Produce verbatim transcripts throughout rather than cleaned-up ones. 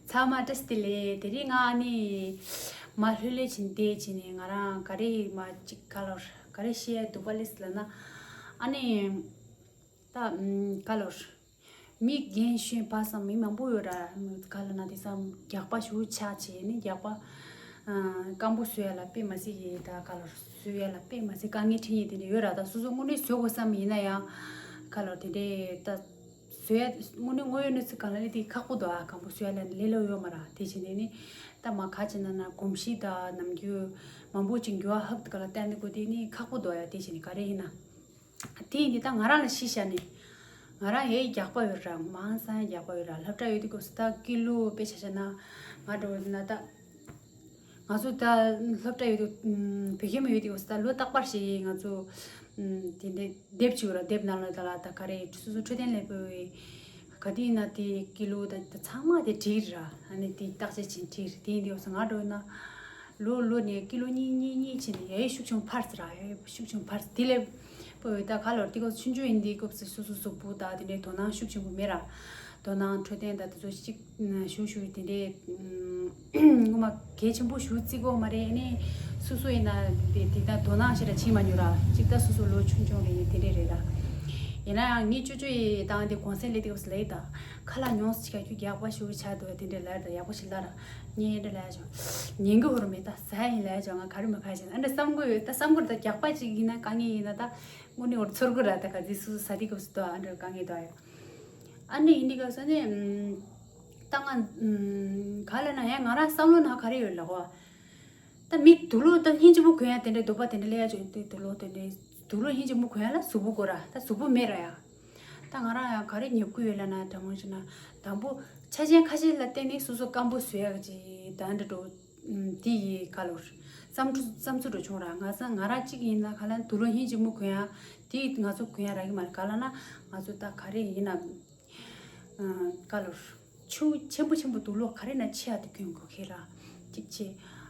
ཚང་མ་བཀྲ་ཤིས་བདེ་ལེགས། དེ་རིང་ང་ནི་མ་ལྷོད་ལྷོད་བྱས་བསྡད་བྱས་ནས། ང་རང་ག་རེ་མ་གཅིག་ག་ལོར་ག་རེ་བཤད་ཡ་འདུག་པ་ལེས་ལབ་ན། ཨ་ནི་ད་ཨམ་ག་ལོར་མི་རྒན་གཞོན་བར་གསུམ་མི་མང་པོ་ཡོད་ར། ག་ལབ་ན་དེ་ཚོ་རྒྱགས་པ་ཞེ་པོ་ཆགས་བྱས་ནས། རྒྱགས་པ་ཨ་སྐམ་པོ་བཟོ་ཡ་ལ་དཔེ་མ་སྲིད་ཀྱི། ད་ག་ལོར་བཟོ་ཡ་ལ་དཔེ་མ་སྲིད་དཀའ་ངལ་འཕྲད་མཁན་དེ་འདྲ་ཡོད་ར། ད་སོ་སོ་དངོས་གནས་བཟོ་དགོས་བསམ་ཡིན་ན་ཡང་། ག་ལོར་དེ་འདྲའི་ད་བཟོ་ཡ་དངོས་གནས་དངོས་ཡོད་གནས་ཚུལ་གང་ལ་ལས་དེ་ཁག་པོ་འདུག་ཨ། སྐམ་པོ་བཟོ་ཡ་ལ་ལས་སླ་པོ་ཡོད་མ་རེད། དེ་བྱས་ནས་ནི་ད་མ་ག་རེ་བྱས་ན་ན་གོམས་གཤིས་དང་ནམ་རྒྱུན་མང་པོ་ཅིག་འགྱུར་བ་ཧབ་ཏུ་ག་ལ་བསྟན་འདུག་གོ། དེ་ནི་ཁག་པོ་འདུག་ཡ། དེ་བྱས་ནས་ག་རེ་ཡིན་ན། དེ་ཡིན་དུས་ད་ང་རང་ལ་གཞི་བཞག་ནས། ང་རང་ཡའི་རྒྱགས་པ་ཡོད་ར། མང་སང་རྒྱགས་པ་ཡོད་ར། སློབ་གྲྭ་ཡོད་དུས་སྐབས་སུ་ད་ཀི་ལོ་དཔེ་ཆ་བཞག་ན་ང་འགྲོ་ན་ད། ང་ཚོ་ད་སློབ་གྲྭ་ཡོད་དུས་ཨམ་བོད་ཁྱིམ་ཡོད་དུས་སྐབས་སུ་ད་ལོ་རྟག་པར་ཞིག་ང་ཚོ་ཨམ་དེ་འདྲའི་དེབ་ཅིག་ཡོད་ར། དེབ་ནང་ལ་ད་ལ་ད་ག་རེ་སོ་སོ་འཕྲོད་བསྟེན་ལས་པའི་ག་དུས་ཡིན་ན་དེ་ཀི་ལོ་ད་ད་ཚང་མ་དེ་བྲིས་ར། ཨ་ནི་དེ་བརྟག་དཔྱད་བྱས་བྲིས་ར། དེ་ཡིན་དུས་སྐབས་སུ་ང་འགྲོ་ན། ལོ་ལོ་ནས་ཀི་ལོ་གཉིས་གཉིས་གཉིས་བྱས་ནས་ཡ་ཡི་ཤུགས་ཆུང་འཕར་ཟེར་ར། ཡ་ཡི་ཤུགས་ཆུང་འཕར་ཟེར། དེ་ལས་པོ་ད་ག་ལོར་དེ་སྐབས་ཆུང་ཆུང་ཡིན་དུས་སྐབས་སུ་སོ་སོ་གཟུགས་པོ་ད་དེ་འདྲའི་དོ་སྣང་ཤུགས་ཆེན་པོ་མེད་ར། དོ་སྣང་འཕྲོད་བསྟེན་ད་དེ་ཚོ་གཅིག་ཞུ་ཞུ་དེ་འདྲའི་ངོ་མ་གལ་ཆེན་པོ་ཞུ་བརྩི་གོ་མ་རེད། ནི་སོ་སོ་ཡིན་ན་དེ་དེ་ད་དོ་སྣང་ཞེ་དྲག་བྱེད་མ་མྱོང་ར། གཅིག་ད་སོ་སོ་ལོ་ཆུང་ཆུང་རེད། དེ་འདྲའི་རེད་ར། ཡིན་ན་ཡང་ངའི་ཅོ་ཅོ་ཡི་ད་དེ་གུང་སེང་སླེབས་དུས་སྐབས་སུ་ལབ་ཡི་ད། ཁ་ལག་ཉུང་སུ་ཅིག་ཁྱོད་རྒྱགས་པ་ཞེ་པོ་ཆགས་འདུག་དེ་འདྲ་ལབ་ར། ཡག་པོ་ཞིག་ལབ་ར། ངས་འདྲ་ལབ་ཡ་བྱུང་། ཉན་གི་ཧོར་མེད་ད། ཟ་ཡ་ཡིན་ལབ་ཡ་བྱུང་། ང་ག་རེ་མ་ག་རེ་བྱས་ན་ཨ་འདྲ་བསམ་གི་ཡོད། ད་བསམ་གི་རེད། ད་རྒྱགས་པ་ཅིག་ཡིན་ན་དཀའ་ངལ་ཡིན་ན་ད་དངོས་གནས་འོར་ཚོར་གི་ར། ད་ག་ཚོད་སོ་སོ་ཟ་དུས་སྐབས་སུ་ད་ཨ་འདྲ་དཀའ་ངལ་འདུག་ཡ། ཨ་འདྲ་ཡིན་དུས་སྐབས་སུ་ནི་ད་ང་ག་ལབ་ན་ཡང་ང་རང་བསམ་བློ་ནང་ག་རེ་ཡོད་ལབ་གོ། ད་མི་དུག་ལོག་ད་སྙིང་རྗེ་མོ་གོན་ཡ་དེ་འདྲའི་འདུག་པ་དེ་འདྲ་ལས་ཡ་ཅིག་དུག་ལོག་དེ་འདྲའི་དུག་ལོག་སྙིང་རྗེ་མོ་གོན་ཡ་ལ་གཟུགས་པོ་དགོས་ར། ད་གཟུགས་པོ་མེད་ར་ཡ། ད་ང་རང་ཡང་ག་རེ་ཉོབ་ཀྱི་ཡོད་ལབ་ན་དྲང་མོ་བྱས་ན་དང་པོ་ཆ་རྐྱེན་ཁ་ཤས་ལ་བརྟེན་ནས་སོ་སོ་སྐམ་པོ་བཟོ་ཡ་ཅིག་ད་འདྲ་འགྲོ། དེ་ཡི་ག་ལོར་བསམ་ཚུལ་བསམ་ཚུལ་འགྲོ་བྱུང་ར། ང་ཚ་ང་རང་གཅིག་ཡིན་ན་ག་ལ་དུག་ལོག་སྙིང་རྗེ་མོ་གོན་ཡ་དེ་ང་ཚོ་གོན་ཡ་རག་གི་མ་རེད། ག་ལབ་ན་ང་ཚོ་ད་ག་རེ་ཡིན་ན། ཨ་ག་ལོར་ཆུ་ཆེན་པོ་ཆེན་པོ་དུག་ལོག་ག་རེ་ན་ཆེ་ཡ་དེ་གྱོན་དགོས་ཁེ་ར། གཅིག་ཆེ།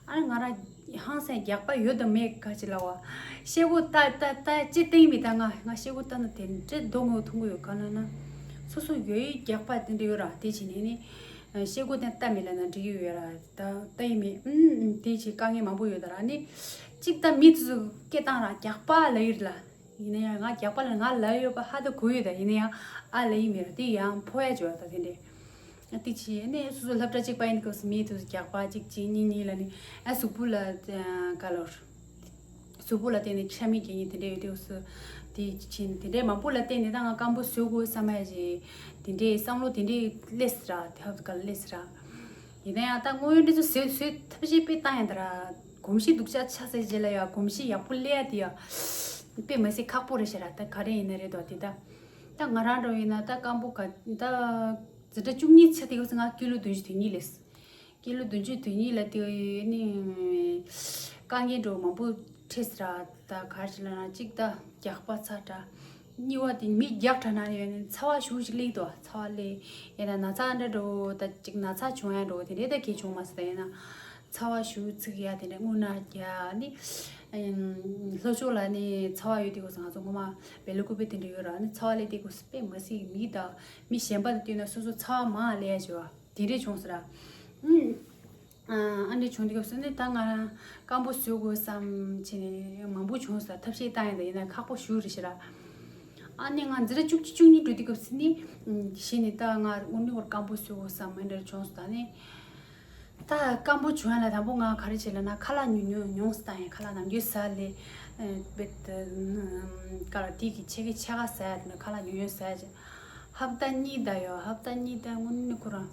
ཨ་ང་རང་ཧང་སང་རྒྱགས་པ་ཡོད་དང་མེད་ག་ཅི་ལབ་བ། ཤེལ་སྒོ་ལྟ་ལྟ་ལྟ་ཅི་སྟེང་མི་ལྟ། ང་ང་ཤེལ་སྒོ་ལྟ་ན་དེ་འདྲ་རྡོ་ངོ་མཐོང་གི་ཡོད། ག་ལབ་ན་སོ་སོ་ཡོད་ཡོད་རྒྱགས་པ་དེ་འདྲ་ཡོད་ར། དེ་བྱས་ནས་ནི་ཤེལ་སྒོ་དེ་ལྟ་མི་ལབ་ན་འགྲིག་གི་ཡོད་ར། ད་ལྟ་ཡི་མེད། ཨུམ་ཨུམ་དེ་བྱས་དཀའ་ངལ་མང་པོ་ཡོད་ད་ར། ནི་གཅིག་ད་མི་དེ་ཚོ་སྐད་བཏང་ར་རྒྱགས་པ་ལབ་ཡོད་ལ། ཡིན་ན་ཡང་ང་རྒྱགས་པ་ལ་ང་ལབ་ཡོད་པ་ཧ་ད་གོ་ཡོད་ད། ཡིན་ན་ཡང་ཨ་ལབ་ཡིན་མེད་ར། དེ་ཡང་ཕོ་ཡ་བྱོས་ད་དེ་འདྲས། ཨ་དེ་ཆི་ནས་སོ་སོ་སློབ་གྲྭ་གཅིག་པ་ཡིན་སྐབས་སུ་མི་དུ་རྒྱགས་པ་གཅིག་གཅིག་གཉིས་གཉིས་ལ་ནི་ཨ་གཟུགས་པོ་ལ་ག་ལོར་གཟུགས་པོ་ལ་བརྟེན་ནས་ཆ་མེད་རྒྱག་མཁན་དེ་འདྲས་ཡོད་དུས་སུ་དེ་ཆི་དེ་འདྲས་མང་པོ་ལ་བརྟེན་ནས་ད་ང་སྐམ་པོ་བཟོ་དགོས་བསམ་ཡ་ཞིག་དེ་འདྲས་བསམ་བློ་དེ་འདྲས་སླེབས་སི་ར། དེ་ཧབ་ག་ལ་སླེབས་སི་ར། ཡིན་ན་ཡང་ད་དངོས་ཡོད་འདི་ཚོ་བཟོས་བཟོས་ཐབས་ཤེས་དཔེ་བཏང་ཡ་ད་ར། གོམས་གཤིས་སྡུག་ཅག་ཆགས་ཚར་རྗེས་ལ་ཡ་གོམས་གཤིས་ཡག་པོ་སླེབས་ཡ་དེ་ཡ་དཔེ་མི་སྲིད་ཁག་པོ་རེད་ཤག་ར། ད་ག་རེ་ཡིན་ན་རེད་དོ། དེ་ད་ད་ང་རང་འགྲོ་ཡིན་ན་ད་སྐམ་པོ་ག་ད་འཛིན་གྲྭ་བཅུ་གཉིས་ཚར་དུས་སྐབས་སུ་ང་ཀི་ལོ་བདུན་ཅུ་དོན་གཉིས་སླེབས། ཀི་ལོ་བདུན་ཅུ་དོན་གཉིས་ལ་དེ་ནི་དཀའ་ངལ་འགྲོ་མང་པོ་འཕྲད་སི་ར། ད་ག་རེ་ལབ་ན་གཅིག་ད་རྒྱགས་པ་ཚ་དྲགས། གཉིས་པ་དེ་མི་རྒྱགས་དྲགས་ན་ཡོད་ནི་ཚ་བ་ཞེ་པོ་ཅིག་སླེབས་འདུག་ཚ་བ་སླེབས་ཡིན་ན་ན་ཚ་འདྲ་འགྲོ། ད་ཅིག་ན་ཚ་བྱུང་ཡ་འགྲོ་དེ་འདྲའི་ད་གས་བྱུང་མ་སོང་། ད་ཡིན་ན་ཚ་བ་ཞེ་པོ་ཚིག་ཡ་དེ་འདྲ་རྔུལ་ནག་རྒྱག་ནི། ལྷོ་ཕྱོགས་ལ་ནི་ཚ་བ་ཡོད་དུས་སྐབས་སུ་ང་ཚོ་ངོ་མ་བེ་ལུ་ཀུ་པེ་དེ་འདྲ་ཡོད་ར། ནི་ཚ་བ་སླེབས་དུས་སྐབས་སུ་དཔེ་མི་སྲིད་མི་དང་མི་གཞན་པ་དང་བསྟུན་ན་སོ་སོ་ཚ་བ་མང་སླེབས་ཡ་བྱེད་པ་དེ་འདྲས་བྱུང་སོང་ར། ཨ་འདྲས་བྱུང་དུས་སྐབས་སུ་ནི་ད་ང་རང་སྐམ་པོ་བཟོ་དགོས་བསམ་བྱས་ནས་མང་པོ་བྱུང་སོང་། ཐབས་ཤེས་བཏང་ཡ་ད་ཡིན་ན་ཁག་པོ་ཞེ་པོ་རེད་ཤག་ར། ཨ་ནི་ང་འཛིན་གྲྭ་བཅུ་གཅིག་བཅུ་གཉིས་འགྲོ་དུས་སྐབས་སུ་ནི་གཞི་ནས་ད་ང་དངོས་གནས་ཁོ་སྐམ་པོ་བཟོ་དགོས་བསམ་ཨ་འདྲས་བྱུང་སོང་། ད་ནི་ད་སྐམ་པོ་བྱུང་ཡ་ལ་དང་པོ་ང་ག་རེ་བྱས་ལབ་ན་ཁ་ལག་ཉུང་ཉུང་ཉུང་སུ་བཏང་ཡ། ཁ་ལག་ནམ་རྒྱུན་ཟ་ལས་བེད་ཀ་ལ་དེ་གི་ཕྱེད་ཀའི་ཕྱེད་ཀ་ཟ་ཡ་དེ་ནི་ཁ་ལག་ཉུང་ཉུང་ཟ་ཡ་བྱས། ཧབ་ཏ་གཉིས་ད་ཡོད། ཧབ་ཏ་གཉིས་ད་དངོས་གནས་ཁོ་རང་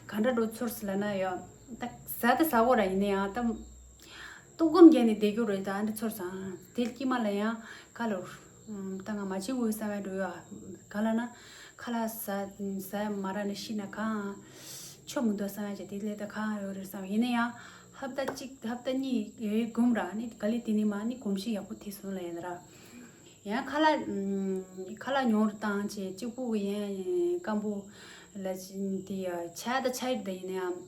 ག་འདྲ་འགྲོ་ཚོར་སི་ལབ་ན་ཡོད། ད་ཟ་ད་ཟ་གོ་ར། ཡིན་ན་ཡང་ད་ལྟོགས་སྐོམ་རྒྱག་ནས་བསྡད་རྒྱུ་རེད། ད་འདྲ་ཚོར་སོང་། དེ་དཀྱིལ་མ་ལ་ཡང་ག་ལོར་ད་ང་མ་བྱེད་དགོས་བསམ་ཡ་འགྲོ་ཡོད། ག་ལབ་ན་ཁ་ལག་ཟ་ཟ་ཡ་མ་རག་ནས་ཤི་ན་གང་ཆོ་མི་འདུག་བསམ་ཡ་བྱས། དེ་ལས་ད་གང་ཡོད་རེད་བསམ། ཡིན་ན་ཡང་ཧབ་ཏ་གཅིག་ཧབ་ཏ་གཉིས་ཡོད་གོམས་ར་ནི་ག་ལེ་དེ་ནི་མ་ནི་གོམས་གཤིས་ཡག་པོ་དེ་སོང་ལ་ཡིན་ར། ཡང་ཁ་ལག་ཁ་ལག་ཉུང་རུ་བཏང་བྱས་གཅིག་པུ་གི་ཡན་སྐམ་པོ་ལ་དེ་ཡ་ཆ་ད་ཆ་ཡིར་ད་ཡིན་ན་ཡང་།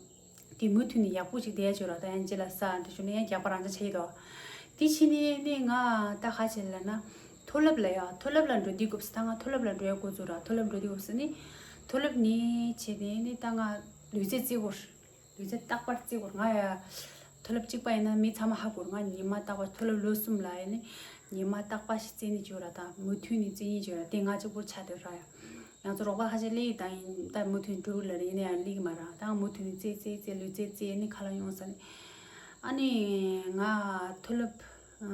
དེ་མུ་མཐུད་ནས་ཡག་པོ་ཞིག་བསྡད་ཆོག་ར། ད་ཡང་རྗེས་ལ་ས་འདི་ཞུ་ནས་ཡང་རྒྱགས་པ་རང་ཅག་ཆགས་ཀྱི་འདུག་དེ་ཕྱི་ནས་ནི་ང་ད་ག་བྱས་ལབ་ན་མཐོ་སློབ་ལ་ཡ། མཐོ་སློབ་ལ་འགྲོ་དུས་སྐབས་སུ་ད་ང་མཐོ་སློབ་ལ་འགྲོ་ཡ་འགོ་བཙུགས་ར། མཐོ་སློབ་འགྲོ་དུས་སྐབས་སུ་ནི་མཐོ་སློབ་ནས་བྱས་ནས་ནི་ད་ང་ལུས་རྩལ་རྩེད་སྐོར་ ལུས་རྩལ་རྟག་པར་རྩེ་དགོས། ང་ཡ་མཐོ་སློབ་གཅིག་པ་ཡིན་ན་མི་ཚང་མ་ཧ་གོ་ར། ང་ཉི་མ་རྟག་པར་མཐོ་སློབ་ལོ་གསུམ་ལ་ཡིན་ནི་ཉི་མ་རྟག་པར་ཞིག་རྩེ་ནི་བྱོས་ར། ད་མུ་མཐུད་ནི་རྩེ་ནི་བྱོས་ར། དེ་ང་གཅིག་པོར་ཆགས་འདུག་ར། ཡ། ང་ཚོ་རོགས་པ་ཁ་ཤས་སླེབས་ཡི་ད་ཡིན་ད་མུ་མཐུད་འགྲོ་གི་ལ་རེད། ཡིན་ན་ཡང་སླེབས་ཀྱི་མ་ར། ད་ང་མུ་མཐུད་ནི་རྩེ་རྩེ་རྩེ་ལུས་རྩལ་རྩེ་ནི་ཁ་ལག་ཡོང་ས་ནི། ཨ་ནི་ང་མཐོ་སློབ་ཨ་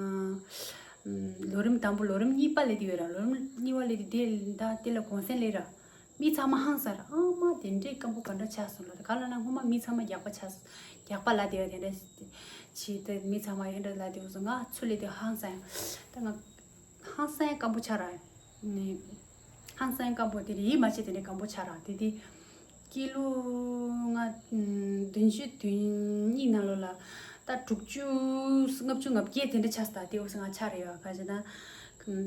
ལོ་རིམ་དང་པོ་ལོ་རིམ་གཉིས་པ་སླེབས་དུས་ཡོད་ར། ལོ་རིམ་གཉིས་པ་སླེབས་དུས་དེ་ད་དེ་ལ་གུང་སེང་སླེབས་ར། མི་ཚང་མ་ཧང་སངས་ར། ཨ་མ་དེ་འདྲའི་སྐམ་པོ་ག་འདྲ་ཆགས་སོང་ལ། ག་ལ་ན་སྔོན་མ་མི་ཚང་མ་རྒྱགས་པ་ཆགས་སོང་། རྒྱགས་པ་ལ་དེ་བ་དེ་འདྲ་ཆེ་ད་མི་ཚང་མ་ཡིན་འདྲ་ལ་དེ་བ་སོང་། ང་ཚུར་སླེབས་དུས་ཧང་སངས་ཡ། ད་ང་ཧང་སངས་ཡ་སྐམ་པོ་ཆགས་ར། ནི་ཧང་སངས་སྐམ་པོ་དེ་རེད། ཡིད་མ་ཆེས་དེ་འདྲའི་སྐམ་པོ་ཆགས་ར། དེ་དེ་ཀི་ལོ་ང་བདུན་ཅུ་དོན་གཉིས་ནང་ལོགས་ལ་ད་དྲུག་ཅུ་ལྔ་བཅུ་ང་བརྒྱད་དེ་འདྲ་ཆགས་སོང་། ད་དེ་འོ་ང་ཆགས་རེད་ཡ། ག་ཅི་ན་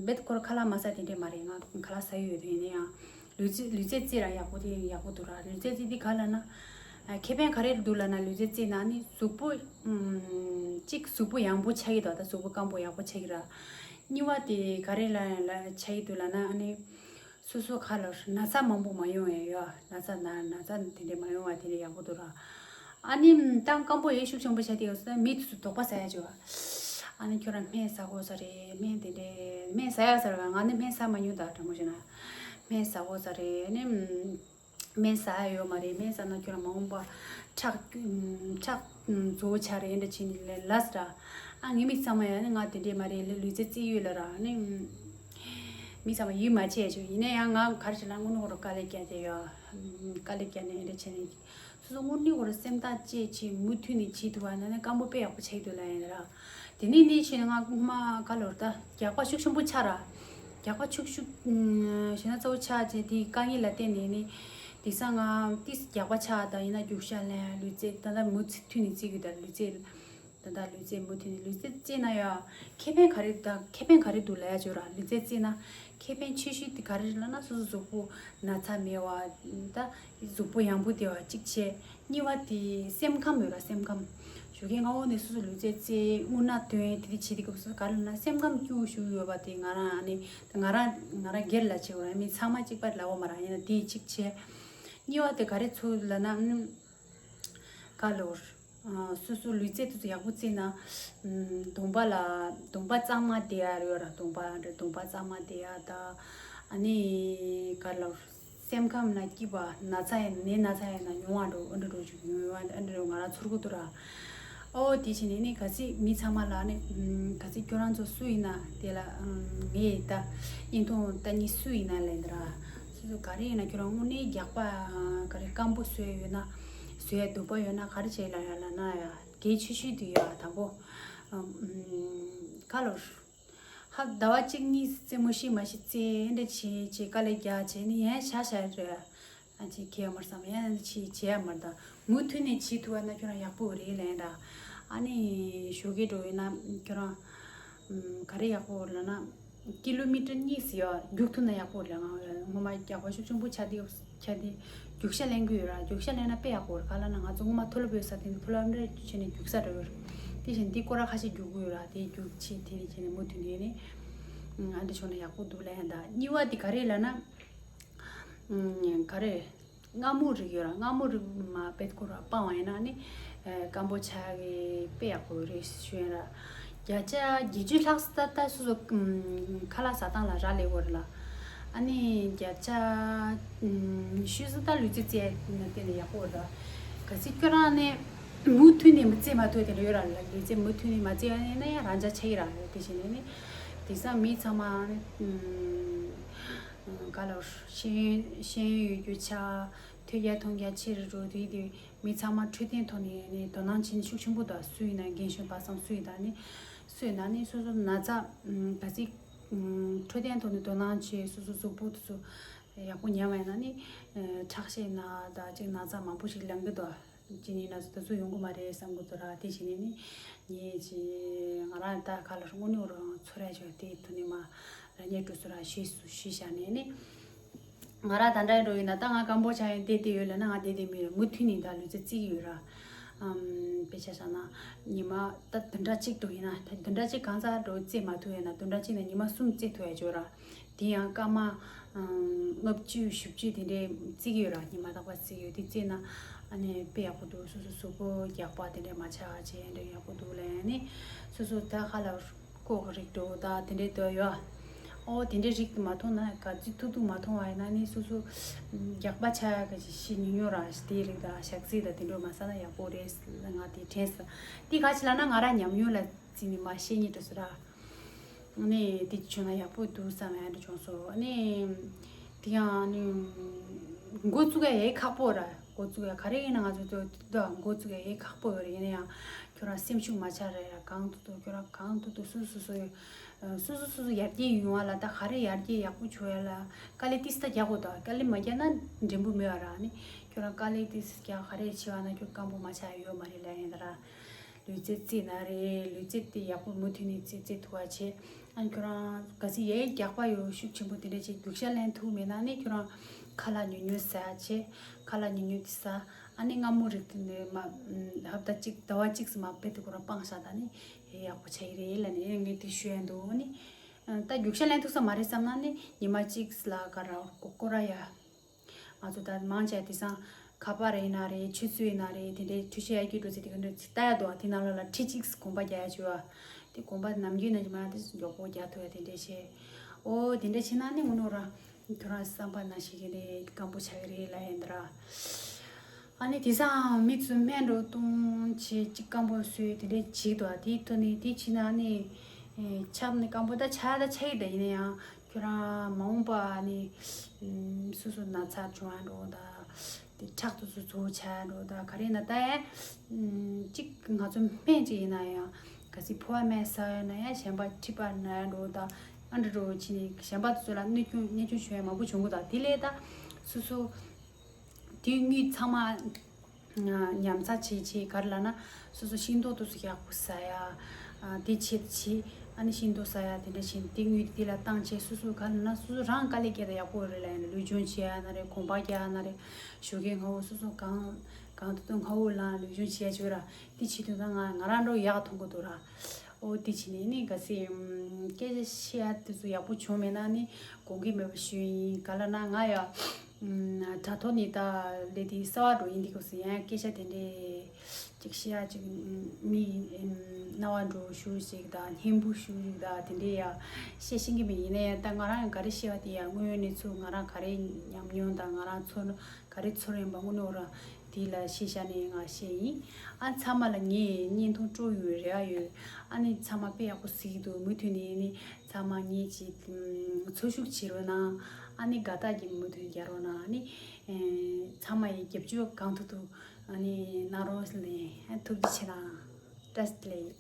རྦད་ཁོ་ར་ཁ་ལག་མ་ཟ་དེ་འདྲས་མ་རེད། ང་ཁ་ལག་ཟ་ཡི་ཡོད་དེ། ཡིན་ན་ཡང་ལུས་རྩལ་ལུས་རྩལ་རྩེ་ར་ཡག་པོ་དེ་ཡག་པོ་འདུག་ར། ལུས་རྩལ་རྩེ་དེ་ག་ལ་ན་ཁེ་ཕན་ག་རེ་འདུག་ལབ་ན་ལུས་རྩལ་རྩེ་ན་ནི་གཟུགས་པོ་གཅིག་གཟུགས་པོ་ཡང་པོ་ཆགས་ཀྱི་འདུག་ད་གཟུགས་པོ་སྐམ་པོ་ཡག་པོ་ཆགས་ཀྱི་ར། གཉིས་པ་དེ་ག་རེ་ལ་ལ་ཆགས་ཀྱི་འདུག་ལབ་ན་ཨ་ནི། སོ་སོ་ཁ་ལ་ན་ཚ་མང་པོ་མ་ཡོང་ཡ་ཡོད། ན་ཚ་ན་ན་ཚ་དེ་འདྲས་མ་ཡོང་བ་དེ་འདྲས་ཡག་པོ་འདུག་ར། ཨ་ནི་ཏང་སྐམ་པོ་ཡོད་ཤུགས་ཆེན་པོ་བྱ་དེ་ཡོད་ས་མི་དེ་ཚོ་དོགས་པ་ཟ་ཡ་བྱོས། ཨ་ནི་ཁྱོད་རང་སྨན་ཟ་དགོས་ས་རེད། སྨན་དེ་འདྲས་སྨན་ཟ་ཡ་ཟེར་བ། ང་ནི་སྨན་ཟ་མ་མྱོང་། ད་དྲང་མོ་བཤད་ན་སྨན་ཟ་དགོས་ས་རེད། ཨ་ནི་སྨན་ཟ་ཡ་ཡོད་མ་རེད། སྨན་ཟ་ན་ཁྱོད་རང་མ་འོངས་པ་ཁྲག་ཁྲག་རྫོགས་ཆ་རེད་འདྲ་བྱས་ནས་ལས་ལས་ར། ཨ་ངའི་མི་ཚང་མ་ཡང་ནི་ང་དེ་འདྲས་མ་རེད་ལ་ལུས་རྩལ་རྩེ་ཡོད་ལ་ར་ནི། མི་ཚང་མ་ཡིད་མ་ཆེས་བྱུང་། ཡིན་ན་ཡང་ང་གར་ཞིག་ལ་དངོས་གནས་ཁོ་རང་དཀའ་ལས་བརྒྱབ་བསྡད་ཡོད། དཀའ་ལས་བརྒྱབ་ནས་འདྲ་བྱས་ནས་སོ་སོ་དངོས་གནས་ཁོ་རང་སེམས་ཐག་བཅད་བྱས་མུ་མཐུད་ནས་བྱེད་ཐུབ་པ་ན་ནི་སྐམ་པོ་དཔེ་ཡག་པོ་ཆགས་འདུག་ལ་ཡིན་ར། དེ་ནས་ནི་ཕྱིན་ང་སྔོན་མ་ག་ལོར་ད་རྒྱགས་པ་ཤུགས་ཆེན་པོ་ཆགས་ར། རྒྱགས་པ་ཤུགས་ཤུགས་ཞེ་ན་གཙོ་བོ་ཆགས་བྱས་དེའི་དཀའ་ངལ་ལ་བརྟེན་ནས་ནི་དེང་སང་ང་ཏིས་རྒྱགས་པ་ཆགས་ད་ཡིན་ན་རྒྱུག་ཤར་ལེན་ལུས་རྩལ་ད་ལྟ་མུ་མཐུད་ནས་རྩེ་གི་ད་ལུས་རྩལ། ད་ལྟ་ལུས་རྩལ་མུ་མཐུད་ནས་ལུས་རྩལ་རྩེ་ན་ཡང་ཁེ་ཕན་ག་རེ་དང་ཁེ་ཕན་ག་རེ་འདུག་ལབ་ཡ་བྱོས་ར། ལུས་རྩལ་རྩེ་ན་ཁེ་ཕན་ཆེ་ཤོས་དེ་ག་རེ་རེད་ལབ་ན་སོ་སོ་གཟུགས་པོ་ན་ཚ་མེད་པ་ད་གཟུགས་པོ་ཡང་པོ་བདེ་བ་གཅིག་བྱས། གཉིས་པ་དེ་སེམས་ཁམས་ཡོད་ར་སེམས་ཁམས། ཞོགས་ཀས་སྔ་བོ་ནས་སོ་སོ་ལུས་རྩལ་རྩེ་རྔུལ་ནག་ཐོན་དེ་དེ་བྱེད་དེ་སྐབས་སུ་ག་རེ་ལབ་ན་སེམས་ཁམས་སྐྱིད་པོ་ཞིག་ཡོད་པ་དེ་ང་རང་ཨ་ནི་ང་རང་ང་རང་སྒེར་ལ་བྱེད་དགོས་ར། མི་ཚང་མ་གཅིག་པ་ལབ་དགོས་མ་ར། ཡིན་ན་དེ་གཅིག་བྱས། གཉིས་པ་དེ་ག་རེ་ཚུར་ལབ་ན་ག་ལོར། སོ་སོ་ལུས་རྩལ་དེ་ཚོ་ཡག་པོ་རྩེ་ན། གདོང་པ་ལ་གདོང་པ་གཙང་མ་བསྡད་ཡ་རེད་ཡོད་ར། གདོང་པ་འདྲ་གདོང་པ་གཙང་མ་བསྡད་ཡ་ད། ཨ་ནི་ག་ལོར། སེམས་ཁམས་ན་སྐྱིད་པ་ན་ཚ་ཡིན་ནད་ན་ཚ་ཡིན་ན་ཉུང་བ་འགྲོ་ཨ་འདྲ་འགྲོ་ཅིག་ཉུང་བ་ཨ་འདྲ་འགྲོ་ང་རང་ཚོར་གི་འདུག་ར། ཨོ་དེ་བྱས་ནས་ནི་ག་ཚིག་མི་ཚང་མ་ལ་ནི་ག་ཚིག་ཁྱོད་རང་ཚོ་སུ་ཡིན་ན་དེ་ལ་ངས་ད་བརྙན་ཐུང་ལྟ་ནི་སུ་ཡིན་ན་ལན་འདི་ར། སོ་སོ་ག་རེ་ཡིན་ན་ཁྱོད་རང་དངོས་གནས་རྒྱགས་པ་ག་རེ་སྐམ་པོ་བཟོས་ཡོད་ན། བཟོས་ཡ་འདུག་པ་ཡོད་ན་ག་རེ་བྱས་ལ་ཡ་ལ་ན་ཡ་གལ་ཆེ་ཤོས་དེ་ཡ་དང་པོ། ཨམ། ག་ལོར། ཧ་ཟླ་བ་གཅིག་གཉིས་རྩེད་མོ་ཤེས་མ་ཤེས་རྩེ་འདྲ་བྱེད་བྱེད་དཀའ་ལས་རྒྱག་བྱས་ནས་ཡན་ཤ་ཤ་རེད། ཨ་ཅེ་ཁེ་མར་བསམ་ཡན་ཅི་བྱེད་ཡ་མར་དང་མུ་མཐུད་ནས་བྱེད་ཐུབ་པ་ན་ཁྱོད་རང་ཡག་པོ་རེད་ལན་ར། ཨ་ནི་ཞོགས་ཀས་འགྲོ་ཡོད་ན་ཁྱོད་རང་ག་རེ་ཡག་པོ་རེད་ལབ་ན་ཀི་ལོ་མི་ཊར་གཉིས་སུ་ཡ་རྒྱུག་ཐུབ་ན་ཡག་པོ་རེད་ལ་ང་ངོ་མ་རྒྱགས་པ་ཤུགས་ཆེན་པོ་ཆགས་དེ། ཁྱེད་དེ་རྒྱུག་ཤར་ལེན་གི་ཡོད་ར། རྒྱུག་ཤར་ལེན་ན་དཔེ་ཡག་པོ་རེད། ག་ལ་ན་ང་ཚོ་སྔོན་མ་མཐོ་སློབ་ཡོད་ས་དེ་ནི་མཐོ་སློབ་འདྲ་བྱས་ནས་རྒྱུག་ས་འདྲ་ཡོད་རེད། དེ་བཞིན་འདི་སྐོར་ར་ཁ་ཤས་རྒྱུག་གི་ཡོད་ར། དེ་རྒྱུག་ཆེ་དེ་ནི་བྱས་ནས་མུ་མཐུད་ནས་ནི་ཨ་འདྲ་བྱུང་ན་ཡག་པོ་འདུག་ལབ་ཡ་ད། གཉིས་པ་དེ་ག་རེ་ལབ་ན་ག་རེ་མངར་མོ་རིགས་ཡོད་ར། མངར་མོ་རིགས་མ་དཔེ་སྐོར་ར་སྤང་བ་ཡིན་ན་ནི་སྐམ་པོ་ཆགས་གི་དཔེ་ཡག་པོ་རེད་ཞུ་ཡིན་ར། བརྒྱ་ཆ་བརྒྱད་ཅུ་ལྷག་ཙམ་ད་སོ་སོ་ཁ་ལག་ཟ་སྟངས་ལ་རག་ལས་ཡོད་རེད་ལ། ཨ་ནི་བརྒྱ་ཆ་ཉི་ཤུ་ཙམ་ད་ལུས་རྩལ་རྩེ་ཡ་ན་དེ་ལས་ཡག་པོ་རེད། གལ་སྲིད་ཁྱོད་རང་ནི་མུ་མཐུད་ནས་མི་རྩེ་མ་ཐུབ་དེ་འདྲ་ཡོད་ར་ལ། ལུས་རྩལ་མུ་མཐུད་ནས་མ་རྩེ་ཡ་ཡིན་ན་ཡང་རང་འཇགས་ཆགས་ཀྱི་ར་ཡོད། དེ་བཞིན་ནི་དེང་སང་མི་ཚང་མ་ནི་ག་ལ་ཤེས་ཤེས་ཡོན་ཡོད་རྒྱུ་ཆ་ཐོས་རྒྱ་མཐོང་རྒྱ་ཆེ་རུ་འགྲོ་དུས་དེ། མི་ཚང་མ་འཕྲོད་བསྟེན་ཐོག་ནས་ནི་དོ་སྣང་བྱེད་ཤུགས་ཆེན་པོ་དང་སུ་ཡིན་ན་རྒན་གཞོན་བར་གསུམ་སུ་ཡིན་ད་ནི་སུ་ཡིན་ན་ནི་སོ་སོ་ན་ཚ་ག་ཚིག་འཕྲོད་བསྟེན་ཐོག་ནས་དོ་སྣང་བྱེད་སོ་སོ་གཟུགས་པོ་དེ་ཚོ་ཡག་པོ་ཉམས་པ་ཡིན་ན་ནི་ཁྲག་ཤེད་ན་ད་ཅིག་ན་ཚ་མང་པོ་ཞིག་ལངས་གི་འདུག་ཅི་ནི་ན་ཚ་དེ་ཚོ་ཡོང་གི་མ་རེད་བསམ་གི་འདུག་ར། དེ་བྱས་ནས་ནི་ངས་ཅི་ང་རང་ད་ག་ལ་དངོས་གནས་རང་ཚོར་ཡ་ཅིག་དེ་ཐོག་ནས་མ་ར་ཉེ་དྲུག་སུ་ར་ཞུས་སུ་ཞུས་བཞག་ནས་ནི། ང་རང་ད་འདྲ་འགྲོ་ཡིན་ན་ད་ང་སྐམ་པོ་ཆགས་ཡིན་བསྡད་བསྡད་ཡོད་ལབ་ན་ང་བསྡད་བསྡད་མི་རེད། མུ་མཐུད་ནས་ད་ལུས་རྩལ་རྩེ་གི་ཡོད་ར། ཨམ། དཔེ་ཆ་བཞག་ན་ཉི་མ་ད་བདུན་ཕྲག་གཅིག་འགྲོ་ཡིན་ན་ད་བདུན་ཕྲག་གཅིག་གང་ཟག་འགྲོ་རྩེ་མ་ཐུབ་ཡོད་ན་བདུན་ཕྲག་གཅིག་ནས་ཉི་མ་གསུམ་རྩེ་ཐུབ་ཡ་ཅིག་ཡོད་ར། དེ་ཡང་སྐར་མ་ཨམ། ལྔ་བཅུ་བཞི་བཅུ་དེ་འདྲའི་རྩེ་གི་ཡོད་ར། ཉི་མ་རྟག་པར་རྩེ་གི་ཡོད་དེ་རྩེ་ན་ ཨ་ནི་དཔེ་ཡག་པོ་འདུག་སོ་སོ་གཟུགས་པོ་རྒྱགས་པ་དེ་འདྲས་མ་ཆགས་བྱས་འདྲ་ཡག་པོ་འདུག་ལབ་ནི། སོ་སོ་ད་ཧ་ལ་ཀོ་རིགས་འགྲོ་ད་དེ་འདྲས་འདོད་ཡོད། ཨོ་དེ་འདྲས་རིགས་མ་མཐོང་ན་ག་ཚོད་ཐུབ་ཐུབ་མ་མཐོང་བ་ཡིན་ན་ནི་སོ་སོ་རྒྱགས་པ་ཆགས་ཡག་གི་ཤི་ཉུང་ཉུང་ར་དེའི་རིགས་ད་ཞག་ཚི་ད་དེ་འདྲས་མ་ཟ་ན་ཡག་པོ་རེད་ང་དེ་དྲན་སོང་། དེ་ག་ཅི་ལབ་ན་ང་ར་ཉམས་མྱོང་ལ་བརྩིས་ནས་མ་བཤད་སྙིང་འདོད་སོང་ར། ནི་དེ་བྱུང་ན་ཡག་པོ་འདུག་བསམ་ཡག་འདྲ་བྱུང་སོང་། ནི་དེ་ཡང་ནི་འགོ་བཙུགས་ཡ་ཡེ་ཁག་པོ་ར། འགོ་བཙུགས་ཡ་ག་རེ་ཡིན་ན་ང་ཚོ་དོ་དོ་འགོ་བཙུགས་ཡ་ཡེ་ཁག་པོ་ཡོད་རེད། ཡིན་ན་ཡང་ཁྱོད་རང་སེམས་ཤུགས་མ་ཆག་རེད་ར། གང་ཐུབ་ཐུབ་ཁྱོད་རང་གང་ཐུབ་ཐུབ་སོ་སོ་སོ་སོ་ཡོད། སོ་སོ་སོ་སོ་ཡར་རྒྱས་ཡོང་བ་ལ་ད་ག་རེ་ཡར་རྒྱས་ཡག་པོ་བྱུང་ཡ་ལ་དཀའ་ལས་ཏིས་ད་རྒྱག་དགོས། ད་དཀའ་ལས་མ་རྒྱག་ན་འགྲན་བུ་མེད་པ་ར། ནི་ཁྱོད་རང་དཀའ་ལས་ཏིས་རྒྱག་ག་རེ་བྱེད་པ་ན་ཁྱོད་སྐམ་པོ་མ་ཆག་ཡ་ཡོད་མ་རེད་ལ། ཡིན་ད་ར། ལུས་རྩལ་རྩེད་ན་རེད། ལུས་རྩལ་དེ་ཡག་པོ་མུ་མཐུད་ནས་རྩེད་རྩེད་ཐུབ་པ་བྱེད། ཨ་ནི་ཁྱོད་རང་གལ་སྲིད་ཡའི་རྒྱགས་པ་ཡོད་ཤུགས་ཆེན་པོ་དེ་འདྲ་བྱེད་རྒྱུག་ཤར་ལེན་ཐུབ་མེད་ན་ནི་ཁྱོད་རང་ཁ་ལག་ཉུང་ཉུང་ཟ་བྱེད། ཁ་ལག་ཉུང་ཉུང་དེ་ཟ། ཨ་ནི་མངར་མོ་རིགས་དེ་ནི་མ་ཧབ་ཏ་གཅིག་ཟླ་བ་གཅིག་ཙམ་མ་དཔེ་དེ་ཁོ་རང་སྤང་བཞག་ད་ནི་ཡག་པོ་ཆགས་ཀྱི་རེད་ལབ་ནས་ངས་དེ་ཞུ་ཡ་འདུག་ནི་ད་རྒྱུག་ཤར་ལེན་ཐུབ་ས་མ་རེད་བསམ་ན་ནི་ཉི་མ་གཅིག་ལ་ག་ར་སྐོར་ར་ཡ། ང་ཚོ་ད་མང་ཆེ་དེང་སང་ཁ་པར་ཡིན་ན་རེད། ཆུ་ཚོད་ཡིན་ན་རེད། དེ་འདྲའི་འཕྲུལ་ཆས་ཡར་རྒྱས་འགྲོ་ཚེ་དེ་ག་འདྲ་ཅིག་ལྟ་ཡ་འདུག་དེ་ནང་ལོགས་ལ་ཁྲི་གཅིག་གོམ་པ་རྒྱག་ཡ་བྱོས་ཨ། དེ་གོམ་པ་ནམ་རྒྱུན་ནང་གི་མ་དེ་མགྱོགས་པོ་རྒྱག་ཐུབ་ཡ་དེ་འདྲས་བྱས། ཨོ་དེ་འདྲས་བྱས་ན་ནི་དངོས་གནས་རང་ཁྱོད་རང་བསམ་པ་ནང་བཞིན་གྱི་ནི་སྐམ་པོ་ཆགས་ཀྱི་རེད་ལབ་ཡིན་ད་ར། ཨ་ནི་དེང་སང་མི་ཚོ་སྨན་འགྲོ་གཏོང་བྱེད་ཅིག་སྐམ་པོ་བཟོས་དེ་འདྲས་བྱེད་འདུག་དེའི་ཐོག་ནས་དེ་བྱས་ན་ནི་ཆགས་ནི་སྐམ་པོ་ད་ཆགས་ད་ཆགས་ཀྱི་ད་ཡིན་ན་ཡང་། ཁྱོད་རང་མ་འོངས་པ་ནི་སོ་སོ་ན་ཚ་བྱུང་ཡ་འགྲོ་ད། དེ་ཁྲག་ཏུ་སོ་ཚོ་ཆ་འགྲོ་ད་ག་རེ་ན་ད་ཡ། གཅིག་ང་ཚོ་སྨན་གཅིག་ཡིན་ན་ཡང་གལ་སྲིད་ཕོ་བ་སྨན་ཟ་ཡ་ན་ཡ་གཞན་པ་མཁྲིས་པ་ན་ཡ་འགྲོ་ད། ཨ་འདྲ་འགྲོ་ཕྱིན་ནས་གཞན་པ་དེ་ཚོ་ལ་གནོད་སྐྱོན་གནོད་སྐྱོན་བྱུང་ཡ་མང་པོ་བྱུང་གི་ད། དེ་ལས་ད་སོ་སོ་དེ་དངུལ་ཚང་མ་ཉམས་ཚགས་བྱེད་བྱེད་ག་རེ་ལབ་ན་སོ་སོ་ཤིང་ཏོག་དེ་ཚོ་ཡག་པོ་ཟ་ཡ། དེ་བྱེད་བྱེད། ཨ་ནི་ཤིང་ཏོག་ཟ་ཡ་དེ་འདྲ་བྱེད་དེ་དངུལ་དེ་ལ་བཏང་བྱས་སོ་སོ་ག་རེ་ལབ་ན་སོ་སོ་རང་དཀའ་ལས་བརྒྱབ་ད་ཡག་པོ་རེད་ལབ་ཡ་ན་ལུས་སྦྱོང་བྱེད་ཡ་ན་རེད། གོམ་པ་རྒྱག་ཡ་ན་རེད། ཞོགས་ཀས་སྔ་པོ་སོ་སོ་གང་གང་ཐུབ་ཐུབ་སྔ་པོ་ལངས་ལུས་སྦྱོང་བྱེད་ཡ་བྱོས་ར། དེ་བྱེད་དུས་ད་ང་ང་རང་འགྲོ་ཡག་མཐོང་གི་འདུག་ར། ཨོ་དེ་བྱས་ནས་ནི་གལ་སྲིད་སྐད་ཆ་བཤད་ཡ་དེ་ཚོ་ཡག་པོ་བྱུང་མེད་ན་ནི་དགོངས་འགལ་མེད་པ་ཞུ་ཡིན། ག་ལབ་ན་ང་ཡ་དྲ་ཐོག་ནས་ད་ལས་དེ་གསར་པ་འགྲོ་ཡིན་དེ་གོ་སི་ཡང་སྐད་ཆ་དེ་འདྲས་ཅིག་བཤད་ཡ་ཅིག་མི་རྣ་བ་འགྲོ་ཞུ་ཞིག་ད་སྙན་པོ་ཞུ་ཞིག་ད་དེ་འདྲས་ཡ་བཤད་ཤེས་ཀྱི་མེད། ཡིན་ན་ཡང་ད་ང་རང་ག་རེ་བཤད་པ་དེ་ཡ་དངོས་ཡོད་གནས་ཚུལ་ང་རང་ག་རེ་ཉམས་མྱོང་དང་ང་རང་ཚོར་ག་རེ་ཚོར་ཡིན་པ་དངོས་གནས་རང་དེ་ལ་ཤེས་བྱ་ནས་ང་བཤད་ཡིན། ཨ་ཚང་མ་ལ་ངས་བརྙན་ཐུང་སྤྲོ་ཡོད་རེ་བ་ཡོད། ཨ་ནི་ཚང་མ་དཔེ་ཡག་པོ་གཟིགས་འདུག་མུ་མཐུད་ནས་ནི་ཚང་མ་ངས་ཅིག་ཚོར་ཤུགས་བྱེད་རོགས་གནང་། ཨ་ནི་དགའ་རྟགས་ཀྱི་མུ་མཐུད་རྒྱག་རོགས་གནང་། ཨ་ནི་ཚང་མ་ཡི་རྒྱབ་སྐྱོར་གང་ཐུབ་ཐུབ་ཨ་ནི་གནང་རོགས་ལས་ཐུགས་རྗེ་ཆེ་གནང་། བཀྲ་ཤིས་བདེ་ལེགས།